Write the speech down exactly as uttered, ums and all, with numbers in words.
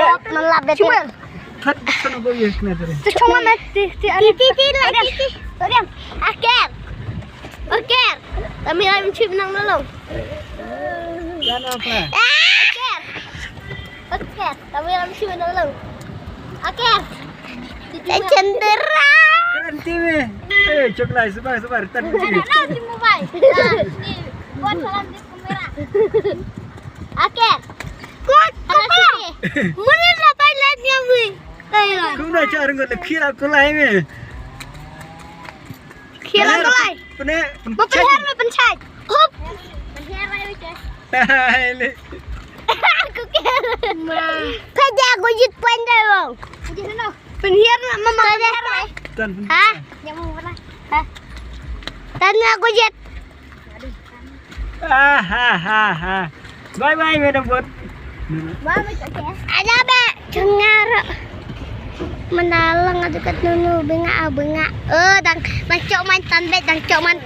Hop, man la bet. Cuma. Kat, kat, apa ya, kena tadi? Tu cuma met, ti, ti, ti, ti, ti, ti. Aker. Aker. Tami lam chim nang nolong. Jangan apa? Aker. Aker. Tami lam chim nang nolong. Aker. Cendera. Keren, Timi. Eh, cok lai, sabar, sabar. Tan, Timi. Ada di mobile. Nah, ni. Buat salam di kamera. Aker. Kut, kut. Mana dapat lihat nyamui? Kumna cha rung le khira kulai me. Khira kulai. Pene, pene. Ba pynher me pynchai. Hop. Pynher ai ke. Hai le. Aku ke. Pede aku jit pandai bang. Jit no. Pynher na mama pynher ai. Tan. Ha? Yang mana? Ha? Tan aku jit. Ah, ha, ha, ha. Bye bye, Madam Bot. Ada be, cengar. Menalang ada kat nunu, bengak, ah, bengak. Eh, dang, dang cok man tambet, dang cok man.